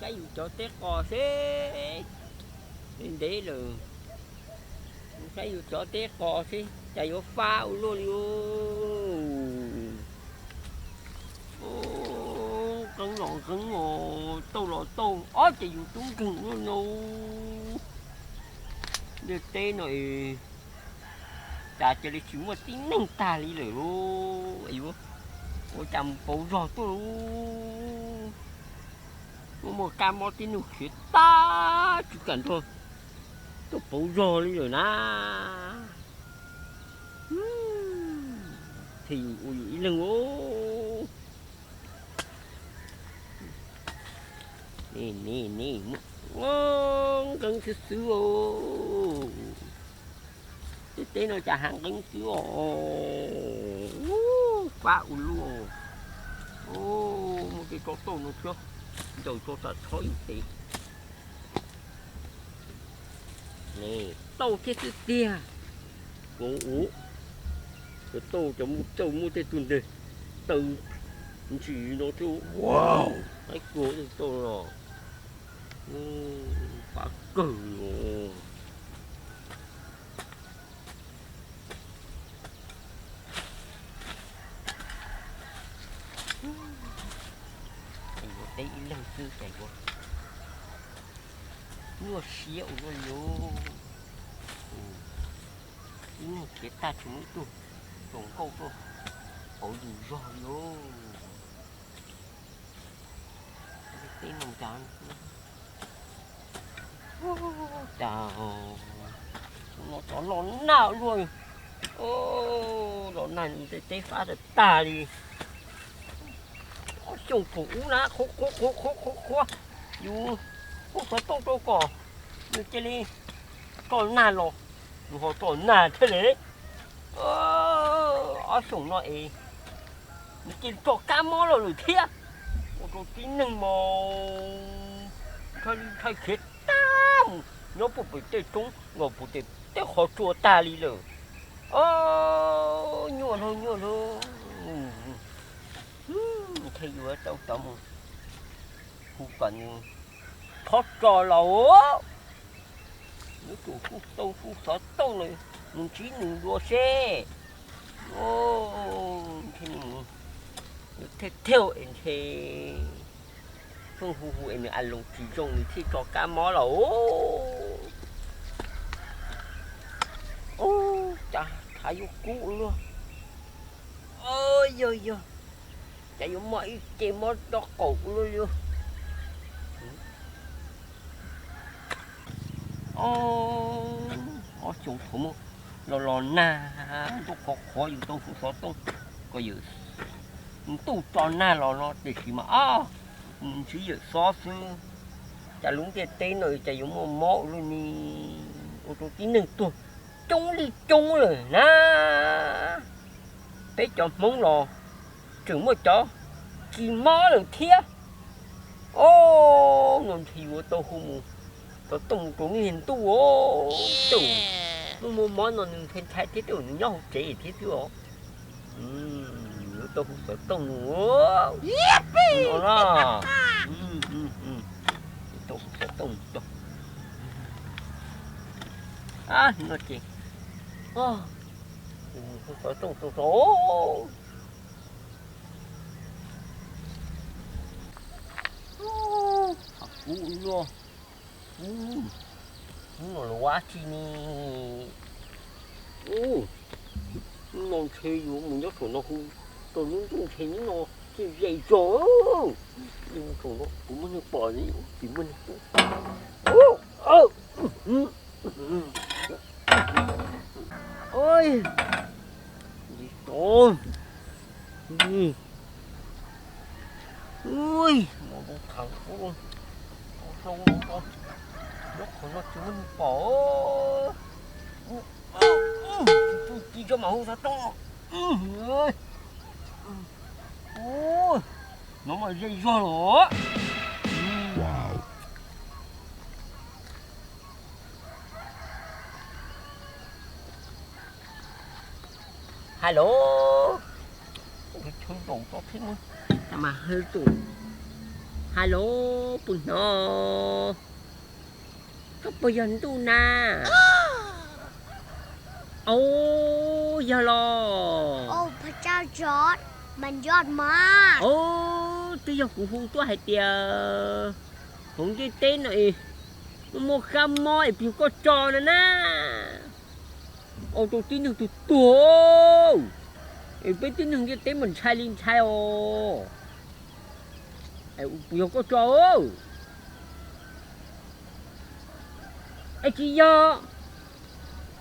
Saib yus cov teb qos seb, ntev ntev lawm, saib yus cov teb qos seb cas yuav fab ua luaj li. Qeeb los qeeb os, tauj los tauj os, ces yus tub nkeeg ua luaj no. Ntiaj teb no cas cia li tsis muaj tib neeg tag li lawm lauj. Yuav ua cas mus pauv zog tuaj lauj. Muaj muaj kab mob tib nug khiav tag tsis kam nrog tuaj pauv zog li lawm na. Thiaj yus ua yus ib leeg os. Nqeeb xwb xwb os. Tej teb no cas hav nqeeb xwb os. Fab ua luaj. Muaj tej tsob tauj no thiab, ntaus tso tsam tshob yus tes. Tauj thiab xwb tiag. Ua ua, cov tauj cov muaj tauj muaj tej tug nteg taw ntsis no thiab. Qaib kua tej tauj no fab kawg os. Yuav teb ib leeg xwb ces yuav nyuaj siab ua luaj li os. Ib leeg khiav tag tsis muaj ib tug tsaus nkauj tuaj pauv yus zog li os. Teb no cas, cas no cov no nag luaj, los nag tej teb fab tag tag li. Ob xyoos thaum ub na qhuav qhuav qhuav qhuav qhuav, yus kuj xov tooj rau kom nws cia li tso nag los, nws ho tso nag thiaj li. Ob xyoos no es nws cia li tso kab mob los lawm thiab, ua rau tib neeg mas ntshai khiav tag mus nyob puag pem tej roob los puag tej qhov tsua tag li lawm. Nyuaj luaj nyuaj luaj, ntshe yuav tau cov mus hu kom nws thob tso los. Yuav tsum kuj tau kuj xov tooj los mus ntsib nws dua seb. Ntshe nws mus yuav Thiab thiab es ntshe pheej hu hu es nws a loos tsis zoo nws thiaj tso kab mob los. Ub, cas thav yuav kub luaj. Yog yog, cas yuav muaj ib ce mob rau qaum luaj li. Ob xyoo thaum ub los los nag ntuj qhov qhuav yus tau hu xov tooj kom yawm ntuj tso nag los no tiam sis mas ob ntsib yawm xob xwb. Cas lub ntiaj teb no cas yuav muaj mob ua luaj ni, ua rau tib neeg tuag coob li coob lawm na. Peb cov Hmoob los tseem muaj cov tsis mob lawm thiab. Ob, no ntshe yuav tau hu mus xov tooj mus rau nej ntuj os. Tej zaum muaj muaj mob no nws ntshai ntshai thiab, tej zaum nws nyob hauv tsev thiab xwb os. Yuav tau hu xov tooj mus no na. Yuav tau hu xov tooj mus rau no ces hu xov tooj rau rau. Ub, kuv luaj, ub, hnub no los ua dab tsi ne? Ub, hnub no ntshe yuav mus nyob saum no hu rau lub ntuj, ntshe hnub no thiaj ze zog. Saum no puas muaj neeg pom li, tsis muaj neeg pom. Ua li cas, ua li cas, ua li cas, nyob qhov no tsis muaj neeg pom. Tsis tso mam hu xov tooj. Ub, no mas ze zog los. Hello. Hello, puas hnov? Koj puas yog ntuj na? Au, yog los. Au, twb yog kuv hu tuaj hais tias hauv ntiaj teb no es muaj kab mob es puas yog koj tso no na. Au, rau tib neeg tuag tuag, es peb tib neeg ntiaj teb mas ntshai li ntshai os. Puas yog koj tso? Es tsis yog,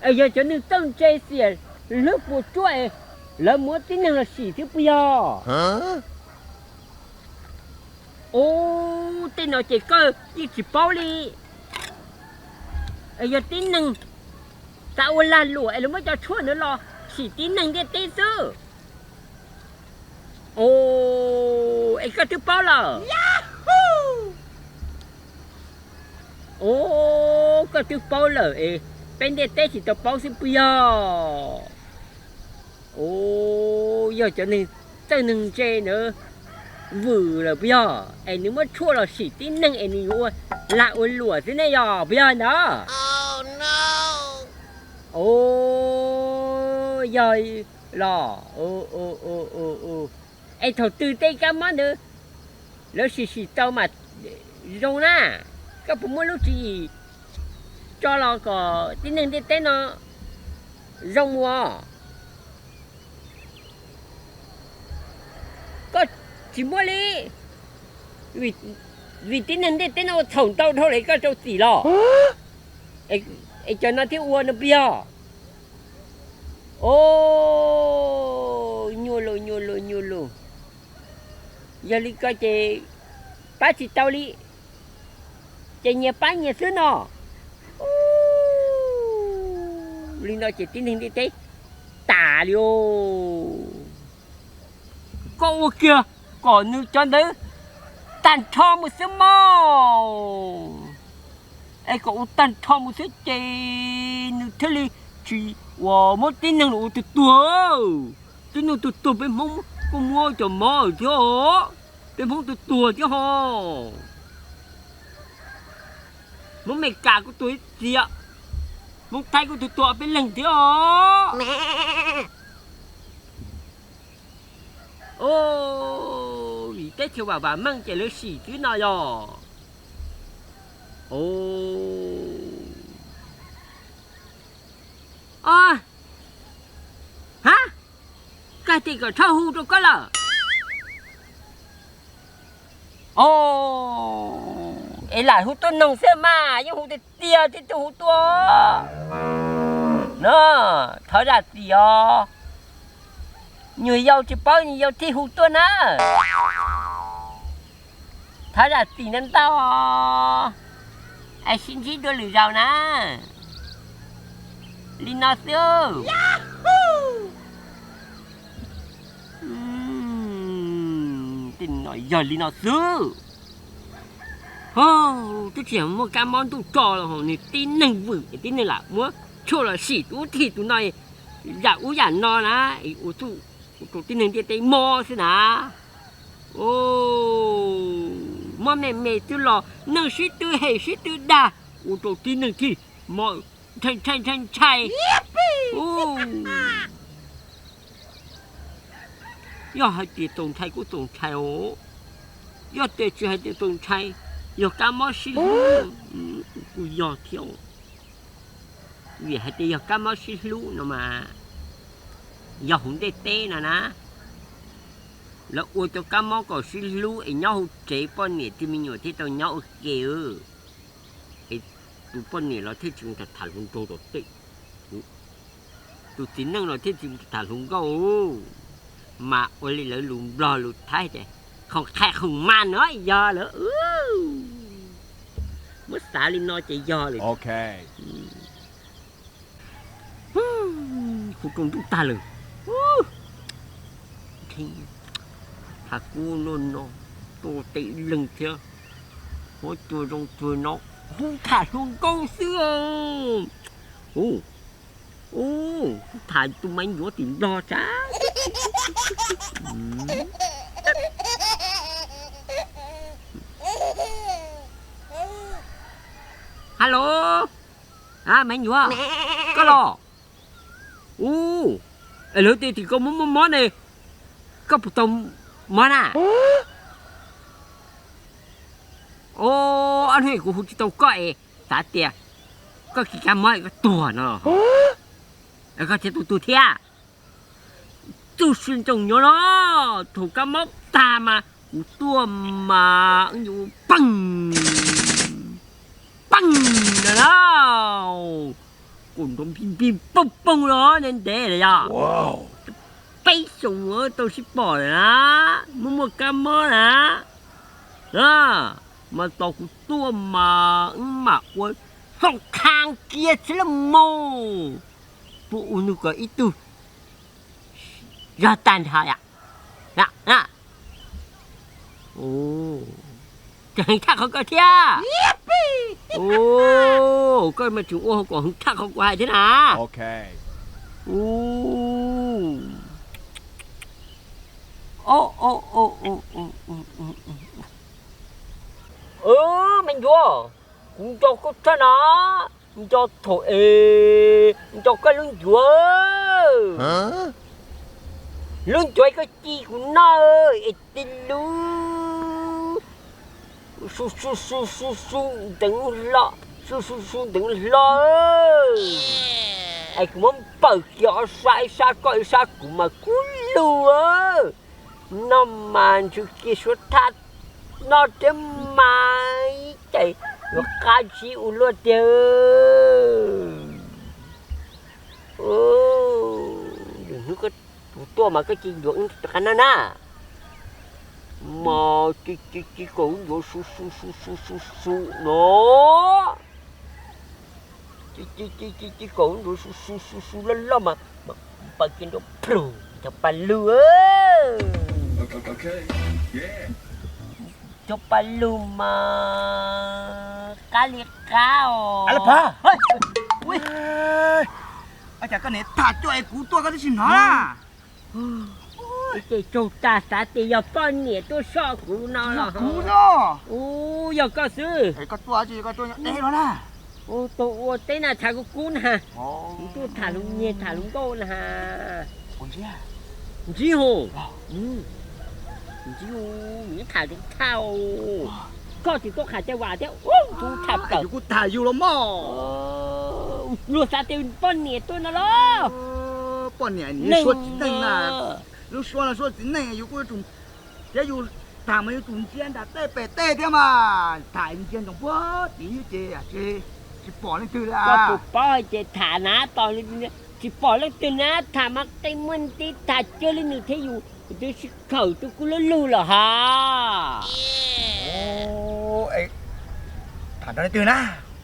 es yog cov neeg txawj ntse xiam hlwb puas tsuaj es lawv muab tib neeg los sim thiab puas yog? Ub, tej no ces koj yeej tsis paub li. Es yog tib neeg xav ua lag luam es lawv muab cov tshuaj ntawd los sim tib neeg ntiaj teb xwb. Ub, es koj twb paub lawm. Ub, koj twb paub lawm es peb ntiaj teb tsis tau paub xwb puas yog? Ub, yog cov neeg txawj neeg ntse ntawd vwm lawm puas yog? Es nws muab tshuaj los sim tib neeg es nws yuav ua lag ua luam xwb ne yog puas yog ntawd? Ub, yog los. Es thaum twg tej kab mob ntawd lawv sim sim tau mas zoo na? Koj puas muaj lub tswv yim tso los kom tib neeg ntiaj teb no zoo mus? Koj tsis muaj li, vim tib neeg ntiaj teb no ua txhaum ntau dhau lawm koj rau txim los. Es cov no thiaj ua no puas yog? Ub, nyuaj lus nyuaj lus nyuaj lus. Yog li ko ces pab tsis tau li, ces nyias pab nyias xwb no. Ub, li no ces tib neeg ntiaj teb tas li os. Koj ua kiag kom nws cov ntawd tag nrho mus xwb mog. Es kom ua tag nrho mus xwb ces nws thiaj li tsis uas muab tib neeg los ua tuag tuag. Tib neeg tuag tuag peb Hmoob kuj muab cov mob thiab os. Peb Hmoob tuag tuag thiab ho. Hmoob Meskas kuj tuag ib txhia. Hmoob Thaib kuj tuag tuag peb leeg thiab os. Os, Teb chaws vam vam meej ces lawv sim xwb no yog. O, ha, koj hais tias kom txhob hu rau koj lawm. O, es lam hu tuaj noog xwb mas yeej hu tiag tiag thiaj tuaj hu tuaj no. Thov zam txim os, nyuag yau tsis paub nyuag yau thiaj hu tuaj na. Thov zam txim ntau ntau, es sib ntsib dua lwm zaus na. Li no xwb. Tej no yog li no xwb. Twb tsis muaj kab mob ntuj tso los nws tib neeg vwm tib neeg lam muab tshuaj los sim tus ub tig tus no, yam ub yam no na, ua rau tib neeg ntiaj teb mob xwb na. Mob me me twb los neeg sib tw hem sib tw dag, ua rau tib neeg thiaj mob ntshai ntshai ntshai ntshai. Yog hais tias txaus ntshai kuj txaus ntshai os, yog tias tsis hais tias txaus ntshai, yog kab mob sib hlub, kuj yog thiab. Vim hais tias yog kab mob sib hlub no mas, yog hauv ntiaj teb no na, lawv ua cov kab mob kom sib hlub es nyob hauv tsev poj niam thiab me nyuam thiaj tau nyob ua ke. Es tus poj niam los thiaj tsis tham tham hluas nraug tom tej, tus txiv neej los thiaj tsis tham hluas nkauj. Mas ua li lawv lus Nplog lus Thaib tias khoom qhia khoom mas no yog lawm. Muab xav li no ces yog lawm. Kuv rau ntuj tag lawm. Thaum kuv no no, tuaj tej leeg thiab, huab cua zoo cua no, hu tham hluas nkauj xwb. Hu tham tus Maiv Ncuav tim Nplog tsav. Halo, Maiv Ncuav, koj los? Ub, es lawv tias tim koj muaj muaj mob ne, koj puas tau mob na? Ob hnub kuv hu tsis tau koj es xav tias koj kis kab mob es koj tuag no, koj thiaj tuaj tuag thiab. Txuj si ntsoog nyob no, thaum kab mob tag mas kuv tuaj mas wb yuav ua peeg peeg na, kuv nrov npij npij poog poog los ntev ntev lawm yog. Peb xyoos tau sib pom lawm na, muaj muaj kab mob na, mas tos kuv tuaj mas wb mam ua hoo qha kiag txhia laj mus, puas ua nug kom ib tug zog tag nrho yom. Ces heev tshaj qhov koj thiab. Koj mas tseem ua hauv kom heev tshaj qhov kuv hais thiab na. Me ncuav, kuv nco koj tshaj na, nco thaum es nco koj lub ncuav, lub ncuav koj ci kuv noj es tib lub su su su su su nteev hlo, su su su nteev hlo. Es kuv muab npawm kiag ob sab, ib sab koj ib sab kuv mas kub lug. Noj mas ntsw kiag suav thaj, noj thiab mas ib ces yuav qab zib ua luaj tiag. Lwm hnub kuv tuaj mas koj cia ncuav wb rov qab noj na. Mas ci ci ci kom wb ncuav su su su su su su no. Ci ci ci ci ci kom wb ncuav su su su su loj loj mas, mas pais kiag nrov plug cov paj lug. Cov paj lug mas qab li qab os. Cas koj niam tham cuaj es kuv tuaj koj twb tsis hnov na. Ces tsaug tas xav tias yog poj niam tuaj soj kuv no los. Kuv no. Ub, yog koj xwb. Koj tuaj, koj tuaj nyob deb no na. Ub, tuaj ua teb na, tshav kub kub na. Kuv tuaj tham hluas nyiag tham hluas nkauj na. Ntsib hos. Ntsib yus tham zoo thaj. Koj tsis tuaj qhia cai vam thiab, ub, zoo thaj plaws. Yus kuj tham yus los mog. Luag xav tias poj niam tuaj no los. Poj niam suab txiv neej na. Lub suab no suab txiv neej yus kuj yuav tsum, thiab yus tham mas yuav tsum ntsia nram tej pem tej thiab mas. Tham ntsia ntsoov puag tid ces tsis pom leej twg li. Koj puas paub hais tias tham na tos tsis pom leej twg na, tham mas qi muaj nti tham cuag li nws thiab yus, kuv twb sib khawm rau kuv lub lug lawm ha. Tham nrog leej twg na?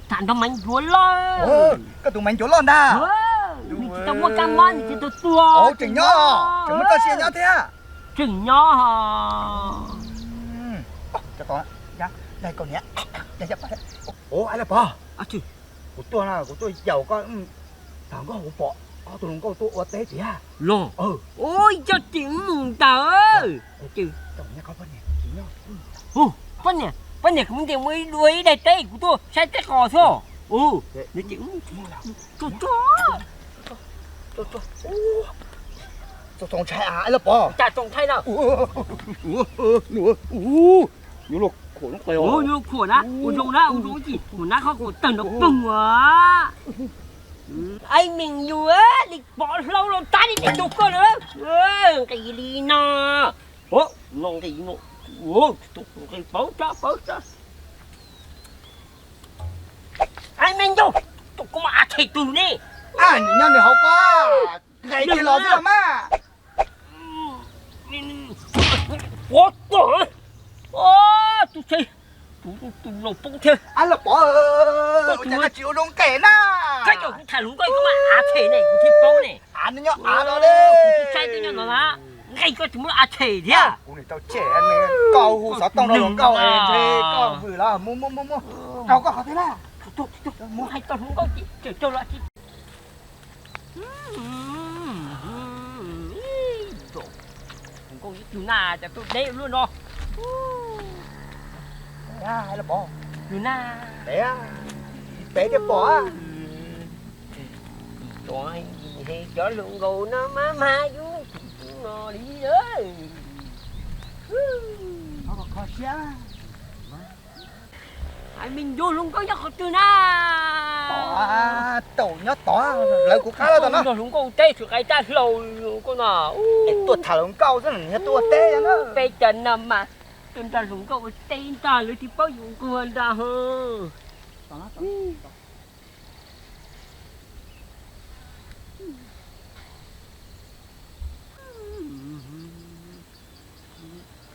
Tham nrog Maiv Ncuav Loj. Koj tus Maiv Ncuav Loj ntag. Nws tsis tau muaj kab mob, nws tsis tau tuag. Tseem nyob, tseem muaj txoj sia nyob thiab. Tseem nyob. Ua, Pov, kuv tuaj no kuv tuaj yaum koj, thaum nkauj kuv pom ob tug hluas nkauj tuaj ua teb tiag los. Ua, yog ces mus ntawd. Poj niam, poj niam, kuv ntias muaj ib dua ib daig teb kuv tuaj saib teb qos xwb. Ua, txaus ntshai los Pov. Cas txaus ntshai na. Yuav luag khuam na, ua zoo na, ua zoo ib chim, ua nab qhov khuam tawg nrov poog ua. Aib meem yus li Pov hlau los tab li tej tug koj na. Nqis li no, no nqis no, nqis paub sab paub sab. Aib meem yus, tus koj mas a them tug ne. Nyob nws hauv koj, nqis kiag los xwb los mas. Ua, tus se, tus tus laus poob thiab. Los Pov, ua cas koj tsis ua zoo nqes na. Koj coj kuv tham hluas nkauj koj mas a them ne, kuv thiaj paub ne. Av nyob av no li. Kuv tsis saib twb nyob no na. Nqis koj tsis muaj a them thiab. Kuv niam tau tshem, koj hu xov tooj rau hluas nkauj es ntshe koj vwm los mus mus mus mus. Rau koj qhov twg na. Mus hais tau hluas nkauj ces raug los tsis. Hluas nkauj ib tug na, cas tuaj deb luaj no. Los Pov, tus na, pem thiaj pom. Cov hluas nkauj no mas mas yus tus no li. Kho siab. Aib meem yus, hluas nkauj nyob qhov twg na? Tau nyob tod, lawv kuv qab los tod no. Hluas nkauj teb tsis qais tag hlau koj no. Tuaj tham hluas nkauj xwb nws yog tuaj ua teb na. Peb cov no mas tuaj nrog hluas nkauj ua teb ntag, lawv tsis paub yus nquag ntag.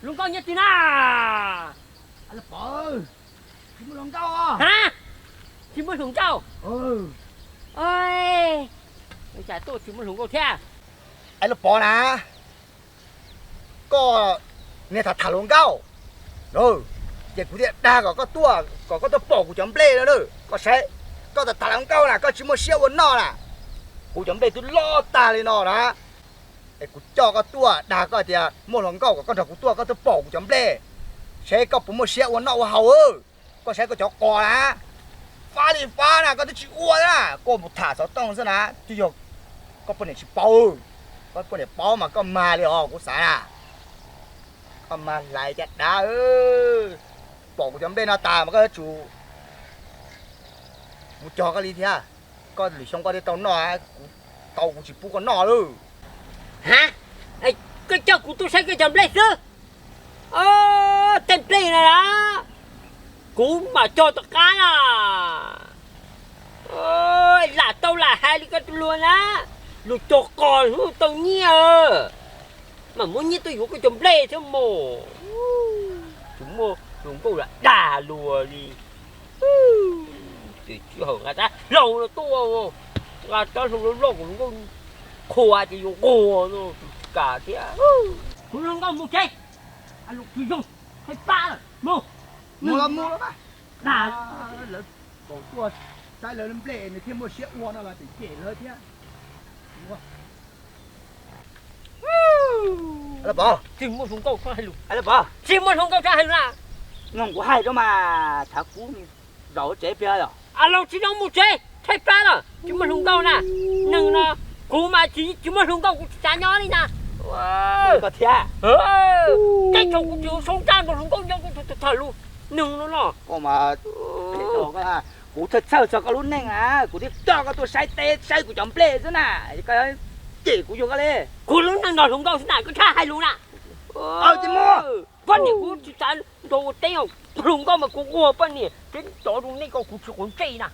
Hluas nkauj nyob twg na? Tsis muaj hluas nkauj. Ha? Tsis muaj hluas nkauj? Ua cas tuaj tsis muaj hluas nkauj thiab? Aib los Pov na, koj niag tham tham hluas nkauj, ces kuv thiaj dag kom koj tuaj, kom koj tuaj pom kuv cov nplej no na. Koj saib, koj tham tham hluas nkauj na koj tsis muaj siab ua noj na. Kuv cov nplej twb loj tag li no na. Es kuv coj koj tuaj dag koj tias muaj hluas nkauj kom koj nrog kuv tuaj, koj tuaj pom kuv cov nplej, saib koj puas muaj siab ua noj ua haus. Koj saib koj cov qos na, fab li fab na koj twb tsis ua na, koj mus tham xov tooj xwb na. Twb yog koj poj niam tsis paub, koj poj niam paub mas koj mag li os kuv xav na. Koj mag hlais cas dav. Pom kuv cov nplej no tas mas koj yuav tsum mus cog koj li thiab. Koj lwm xyoo koj thiaj tau noj, kuv tau kuv tsis pub koj noj lawm. Ha, koj coj kuv tuaj saib koj cov nplej xwb. Tej nplej no na, kuv mam cog tom qab na. Lam tau lam hais li koj tus luag na, luag cog qos hnub tau nyiaj, mam muab nyiaj tuaj yuav koj cov nplej thiab mog. Tsis muaj hluas nkauj lam dag luag li. Ces tsis hawm nqa rab hlau no tuaj, nqa rab hlau loj loj kom hluas nkauj qhuas ces yuav nquag no, tus kam thiab. Kuv hluas nkauj mus tsev, tsis zoo, thaij plab lawm, mus. Mus los mus los mas. Lawv pom tuaj saib lawv nplej nws thiaj muaj siab ua no los tseem cem lawv thiab. Tsis muaj hluas nkauj txhob hais lus, tsis muaj hluas nkauj txhob hais lus na. Mloog kuv hais rau mas, tshav kub zaum tsev pliag os. Laus tsis zoo mus tsev, thaij plab lawm, tsis muaj hluas nkauj na. Neeg no, kuv mas tsis muaj hluas nkauj kuv tsis xav nyob li na. Koj thiab. Tej thaum kuv tsis ua zoo ntsaj nrog hluas nkauj nyob kuv txhawj lus nug no no. Kuv txhawj txhawj txog koj lub neej na, kuv thiaj coj koj tuaj saib teb saib kuv cov nplej xwb na. Koj cem kuv yog koj li. Kuv lub neej nrog hluas nkauj xwb na, koj txhob hais lus na. Poj niam kuv tsis xav nrog ua teb, hluas nkauj mas kuv ua poj niam thiab cov zoo nej ko kuv tsis quav ntsej na.